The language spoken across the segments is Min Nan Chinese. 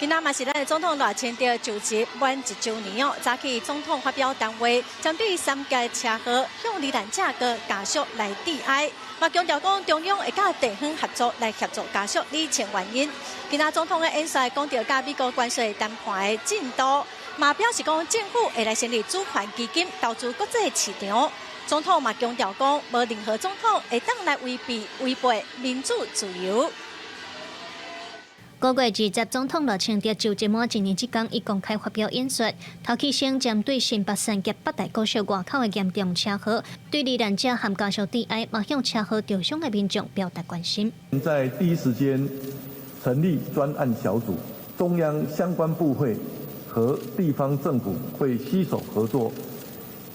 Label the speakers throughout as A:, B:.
A: 今仔嘛是咱的總統賴清德就職滿一週年哦，早起總統發表談話，針對三峽車禍向罹難者佮家屬來致哀，嘛強調講中央會佮地方合作來協助家屬理清原因。今仔總統的演說講著佮美國關稅談判的進度，嘛表示講政府會來成立主權基金投資國際市場。總統嘛強調講，無任何總統會當來違背違背民主自由。
B: 5月20，總統賴清德就職滿一年這工，伊公開發表演說，頭起先針對新北三峽北大高速外口的嚴重車禍，對罹難者和家屬致哀，嘛向車禍受傷的民眾表達關心。
C: 在第一時間成立專案小組，中央相關部會和地方政府會攜手合作，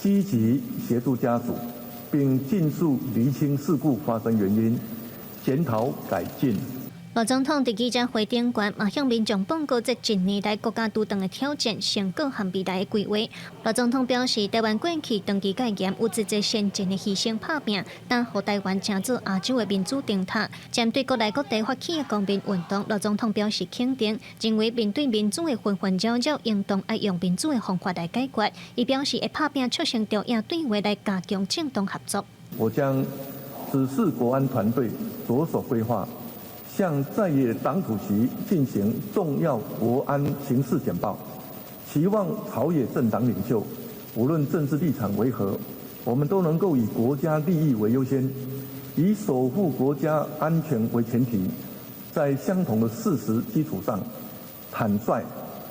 C: 積極協助家屬，並盡速釐清事故發生原因，檢討改進。
B: 賴總統佇記者會頂懸，嘛向民眾報告這一年來國家拄著的挑戰、成果和未來的規劃。賴總統表示，台灣過去長期戒嚴，有濟濟先進的犧牲拍拚，但予台灣成做亞洲的民主燈塔。針對國內各地發起的公民運動，賴總統表示肯定，認為面對民主的紛紛擾擾，應當愛用民主的方法來解決。伊表示會拍拚促成中印對話來加強政黨合作。
C: 我將指示國安團隊着手規劃，向在野黨主席進行重要國安形勢簡報，期望朝野政黨領袖，無論政治立場為何，我們都能夠以國家利益為優先，以守護國家安全為前提，在相同的事實基礎上，坦率、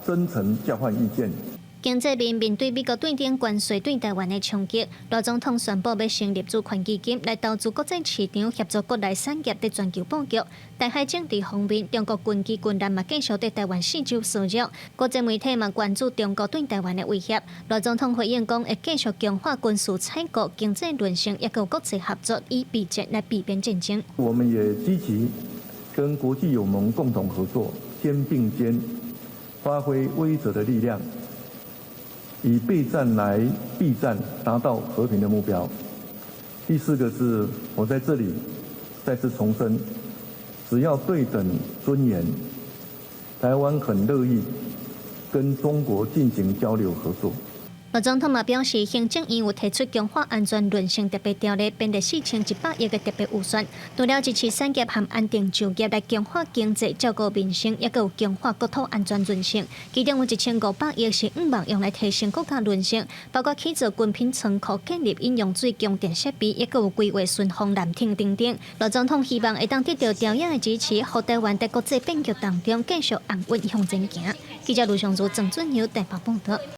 C: 真誠交換意見。
B: 經濟面面對美國對頂關稅對台灣的衝擊，賴總統宣布欲成立主權基金來投資國際市場，協助國內產業佇全球布局。台海政治方面，中國軍機軍艦嘛繼續佇台灣四周騷擾，國際媒體嘛關注中國對台灣的威脅。賴總統回應講，會繼續強化軍事採購、經濟韌性，抑閣有國際合作，以備戰來避免戰爭。
C: 我們也積極跟國際友盟共同合作，肩並肩，發揮威懾的力量，以備戰來避戰，達到和平的目標。第四個是，我在這裡再次重申，只要對等尊嚴，台灣很樂意跟中國進行交流合作。
B: 賴總統嘛表示，行政院有提出強化安全韌性特別條例，編列4100億的特別預算，除了支持產業和安定就業來強化經濟、照顧民生，抑閣有強化國土安全韌性。其中有1500億是向望用來提升國家韌性，包括起造軍品倉庫、建立飲用水供電設備，抑閣有規劃順風艦艇等等。賴總統希望會當得到朝野的支持，予台灣佇國際變局當中繼續安穩向前行。記者盧尚如、鄭俊友台北報道。